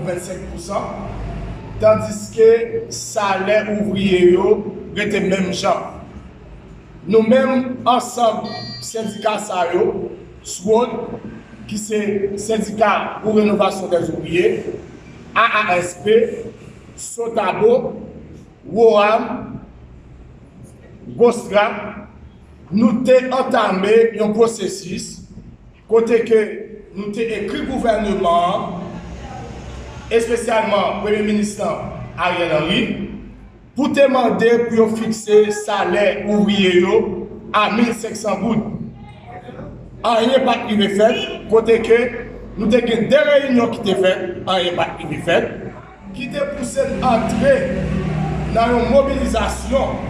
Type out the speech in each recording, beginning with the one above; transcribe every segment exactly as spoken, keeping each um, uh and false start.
vennsenk pousan, tandiske salè ouvriye yo rete menm jan. Nou menm, ansanm sendika sa yo, swod, ki se Sendika pour Rénovation des Ouvriers, A A S P, Sotabo, Woam, Gostra, nou te antame yon pwosesis kote ke nou te ekri gouvèneman an, espesyalman Premye Minis lan, Ariel Henry, pou te mande pou yo fikse salè ouvriye yo a mil senk san goud. Anyen pa t rive fèt, kote ke nou te gen de reyinyon ki te fèt, anyen pa t rive fèt, ki te pouse n antre nan yon mobilizasyon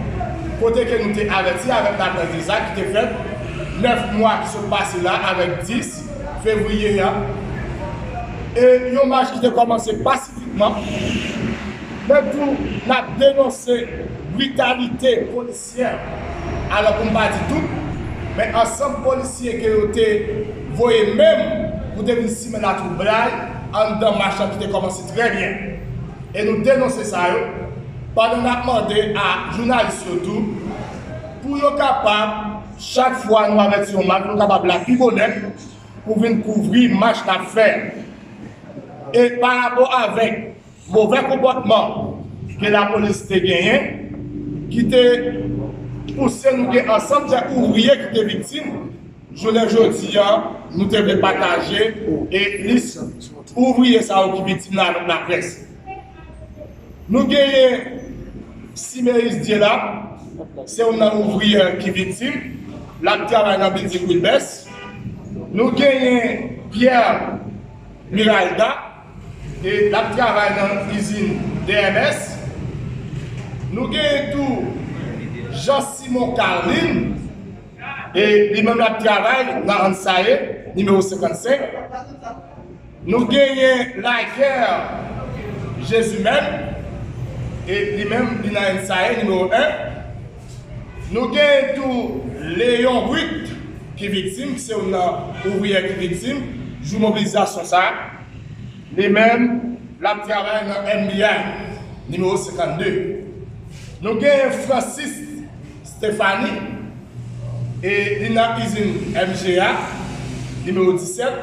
kote ke nou te avèti avèk laprès de sa ki te fèt nèf mwa ki sot pase la, avèk dis fevriye a. E yon mach ki te kòmanse pasifikman, men tou n ap denonse britalite polisyè, alò pou m pa di tout, men ansanm polisye ke yo te voye menm pou te vin simen latwoublay anndan mach lan ki te kòmanse trè byen. E nou denonse sa yo, pandan n ap mande a jounalis yo tou pou yo kapab, chak fwa nou avèti yon mach, nou kapab la pi bonè pou vin kouvri mach n ap fè. E pa rapò avèk movè konpòtman ke lapolis te genyen, ki te pouse nou gen ansanm de ouvriye ki te viktim, jounen jodi a, nou te vle pataje e lis ouvriye sa yo ki viktim nan avèk laprès. Nou genyen Simeis Dyelap, se youn nan ouvriyè ki viktim, l ap travay nan bilding Wilbès. Nou genyen Pierre Miralda, e l ap travay nan izin D M S. Nou genyen tou Jean Simon Carlin, e li menm l ap travay nan Ansaye, nimewo senkannsenk. Nou genyen Laker Jezimèn, e li menm li nan Ansaye, nimewo en. Nou genyen tou Leon Ruth ki viktim, se youn nan ouvriyè ki viktim jou mobilizasyon sa a. Li menm, l ap travay nan M B I, nimewo senkannde. Nou genyen Francis Stephanie, e li nan izin M G A, nimewo disèt.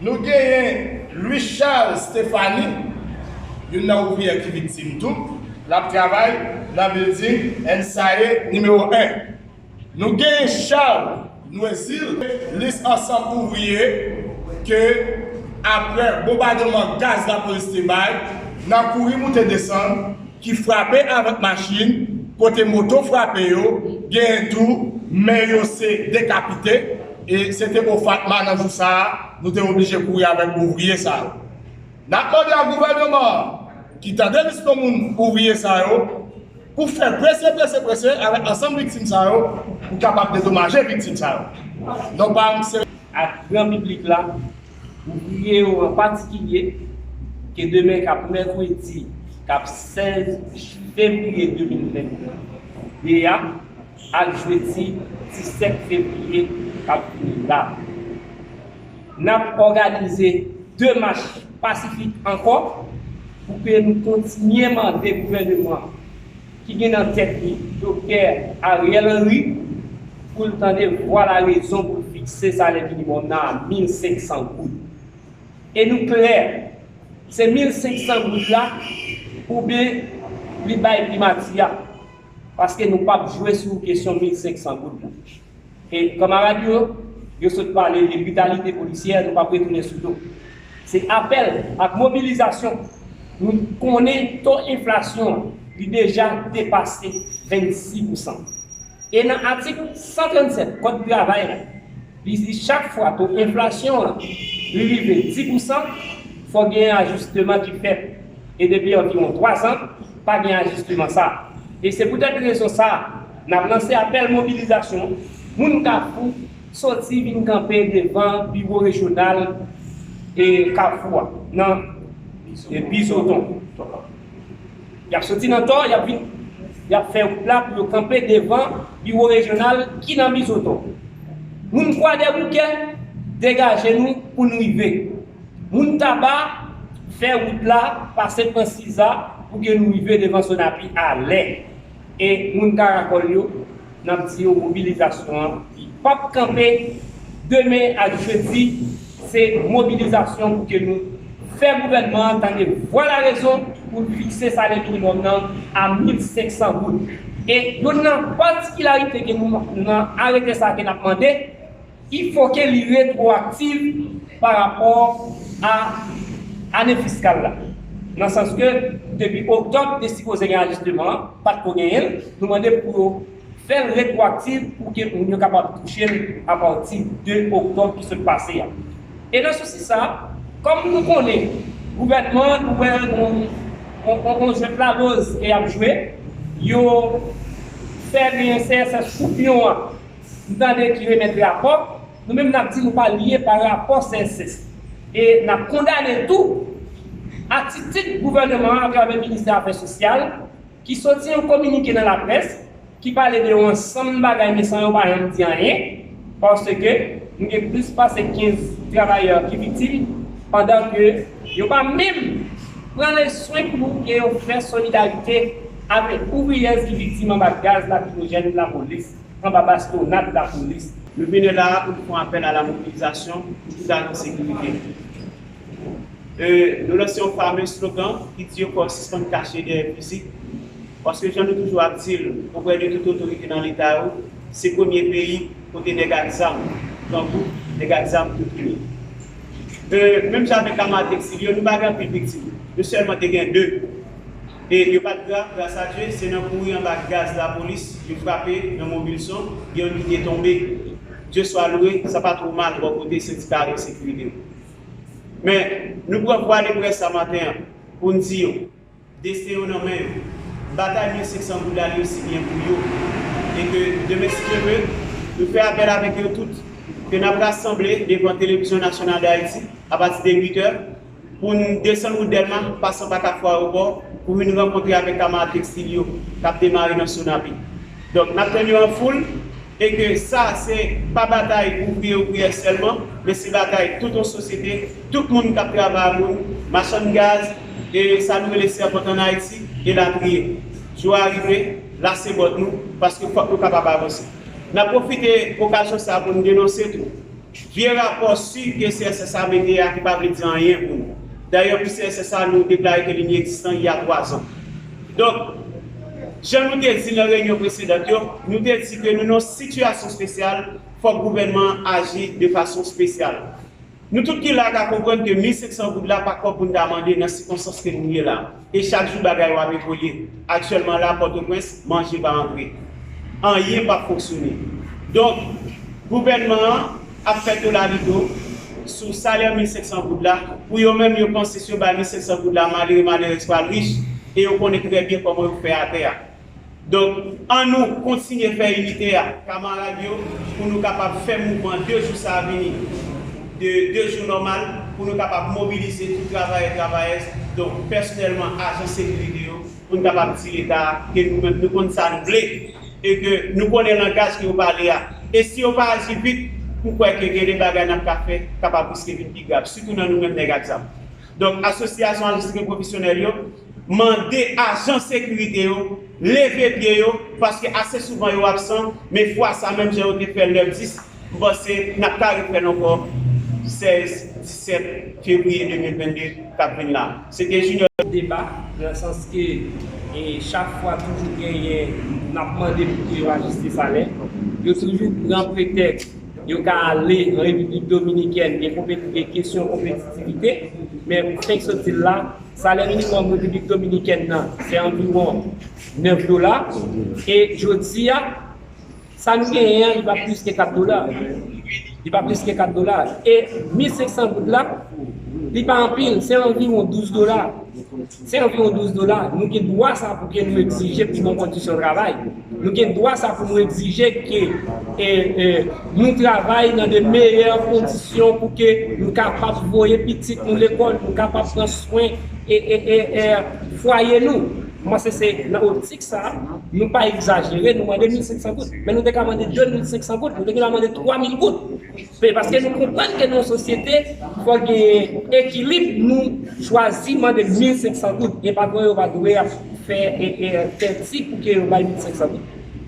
Nou genyen Louis Charles Stephanie, youn nan ouvriyè ki viktim tou. L ap travay nan bilding Ansaye nimewo en. Nou genyen Charles Noezil, lis ansanm ouvriye ke, apre bonbadman gaz lapolis te bay, nan kouri moute desann, ki frape avèk machin, kote moto frape yo, genyen tou, men yo se dekapite, e se te OFATMA nan jou sa a, nou te oblije kouri avèk ouvriye sa yo. N ap mande a gouvènman an, ki tande lis non moun ouvriye sa yo, pou fè prese, prese, prese avèk ansanm viktim sa yo, pou kapab dedomaje viktim sa yo. Non pa m se ak gran piblik la, ouvriye yo an patikilye, ke demen k ap mèkredi, k ap sèz fevriye de mil vennde a, ak jedi disèt fevriye k ap vini la, n ap òganize de mach pasifik ankò pou ke nou kontinye mande gouvèneman ki gen nan tèt li Doktè Ariel Henry pou l tande vwa larezon pou l fikse salè minimòm nan a mil senk san goud. E nou klè, se mil senk san goud la oubyen li bay primati a, paske nou p ap jwe sou kesyon mil senk san goud la. E kanmarad yo, yo sot pale de britalite polisyè, nou p ap retounen sou do. Se apèl ak mobilizasyon. Nou konnen to enflasyon an, li deja depase vennsis pousan. E nan atik san trannsèt Kòd travay la, li di chak fwa to enflasyon an li rive dis pousan, fò gen ajisteman ki fèt. E depi anviwon twa zan, pa gen ajisteman sa a. E se poutèt rezon sa a, n ap lanse apèl mobilizasyon, moun Kafou soti vin kanpe devan biwo rejyonal e Kafou a, nan e Bizoton. Y ap soti nan Tò, y ap vin, y ap fè wout la pou yo kanpe devan biwo rejyonal ki nan Bizoton. Moun Kwadèboukè, degaje nou pou n rive. Moun Taba, fè wout la, pase pran Siza pou ke nou rive devan Sonapi alè. E moun Karakòl yo, n ap di yo mobilizasyon an li p ap kanpe demen ak jedi, se mobilizasyon pou ke nou fè gouvènman an tande vwa larezon pou l fikse salè minimòm nan a mil senk san goud. E youn nan patikilarite ke nou nan arete sa ke n ap mande, il faut que li retwoaktif pa rapò a ane fiskal la. Nan sans ke depi oktòb te sipoze gen ajisteman an, pa t ko genyen l, nou mande pou yo fè l retwoaktif pou ke moun yo kapab touche l apati de oktòb ki sot pase a. E nan sousi sa, kòm nou konnen gouvènman an, nou wè yon, yon, yon, yon jwèt laloz ke y ap jwe, yo fè gen C S S koupyon an, m tande ki remèt rapò, nou menm n ap di nou pa lye pa rapò C S S. E n ap kondane tou atitid gouvènman an atravè ministè afè sosyal ki soti yon kominike nan laprès ki pale de yon ansanm bagay men san yo pa janm di anyen, paske nou gen plis pase kenz travayè ki viktim pandan ke yo pa menm pran le swen pou ke yo fè solidarite avèk ouvriyèz ki viktim anba gaz lakrimojèn lapolis, anba bastonad lapolis. Nou vini la pou nou fè yon apèl a la mobilizasyon pou tout ajan sekirite. E, nou lanse yon fame slogan ki di yo fò yo sispann kache dèyè fizik. Paske jan nou toujou ap di l oprè de tout otorite nan Leta yo, se premye peyi kote nèg ak zam, gran gwoup nèg ak zam tout ini. E, menm jan avèk kamarad tekstil yo, nou pa gen anpil viktim. Nou sèlman te gen de. E yo pa t grav, gras a Dye, se nan kouri anba gaz lapolis, yo frape nan Mobilson, gen youn ki te tonbe. Dye swa lwe, sa pa twò mal bò kote sendika ajan sekirite yo. Men, nou pran vwa de près sa maten an pou n di yo, desten yo nan men yo. Batay mil senk san goud la, li osi byen pou yo. E ke demen, si Dye ve, nou fè apèl avèk yo tout, ke n ap rasanble devan Televizyon Nasyonal d Ayiti apati de uit è, pou n desann wout Dèlma, pase anba Kafou Ayewopò, pou vin rankontre avèk kamarad tekstil yo k ap demare nan Sonapi. Donk, n ap tann yo an foul, e ke sa, se pa batay ouvriye, ouvriyè sèlman, men se batay tout yon sosyete, tout moun k ap travay a moun, machann gaz, e sa nou rele sèpant ann Ayiti, elatriye. Jou a rive, lase bòt nou, paske fòk nou kapab avanse. N ap pwofite okazyon sa a pou n denonse tou vye rapò si ke C S S a mete a ki pa vle di anyen pou nou. Dayè, pou C S S a, nou deklare ke li inegzistan il y a twa zan. Donk, jan nou te di nan reyinyon presedan yo, nou te di ke nou nan yon sitiyasyon espesyal, fòk gouvènman an aji de fason espesyal. Nou tout ki la ka konprann ke mil senk san goud la pa kòb pou n ta mande nan sikonstans ke nou ye la. E chak jou bagay yo ap evolye. Aktyèlman la, Pòtoprens, manje pa antre. Anyen p ap fonksyone. Donk, gouvènman an ap fè tolalido sou salè mil senk san goud la. Pou yo menm, yo panse si yo bay mil senk san goud la, malere, malerèz pral rich, e yo konnen trè byen kòman yo fè atè a. Donk, annou kontinye fè inite a, kamarad yo, pou nou kapab fè mouvman de jou sa a vini de de jou nòmal, pou nou kapab mobilize tout travayè, travayèz, donk, pèsonèlman, ajan sekirite yo, pou n kapab di Leta a ke nou menm, nou konn sa n vle, e ke nou konnen langaj ke yo pale a. E si yo pa aji vit, m kwè ke gen de bagay n ap ka fè kapab riske vin pi grav, sitou nan nou menm nèg ak zam. Donk, asosyasyon ajans pwofesyonèl yo mande ajan sekirite yo leve pye yo, paske ase souvan yo absan, men fwa sa, menm jan yo te fè l lè dis, m panse n ap ka refè l ankò sèz, disèt fevriye de mil venn de k ap vin la. Se te Junior. Deba, nan sans ke, e, chak fwa toujou genyen, n ap mande pou ke yo ajiste salè. Yo toujou pran pretèks, yo ka ale an Repiblik Dominikèn, gen konpe-, gen kesyon konpetitivite, men pou fenk soti la, salè minimòm Repiblik Dominikèn nan, se anviwon nèf dola, e jodi a, sa nou genyen an, li pa plis ke kat dola. Li pa plis ke kat dola. E mil senk san goud la, li pa anpil, se anviwon douz dola. Se anviwon douz dola. Nou gen dwa sa pou ke nou egzije pi bon kondisyon travay. Nou gen dwa sa pou nou egzije ke, e, e, nou travay nan de meyè kondisyon pou ke nou kapab voye pitit nou lekòl, nou kapab pran swen, e, e, e, e, fwaye nou. Mwen se, se nan optik sa, nou pa egzajere, nou mande mil senk san goud. Men nou te ka mande de mil senk san goud, nou te ka mande twa mil goud. Pe-, paske nou konprann ke nan yon sosyete, Fòk genyen ekilib, nou chwazi mande mil senk san goud. E patwon yo pa dwe ap fè, e, e, fè ti pou ke yo bay mil senk san goud.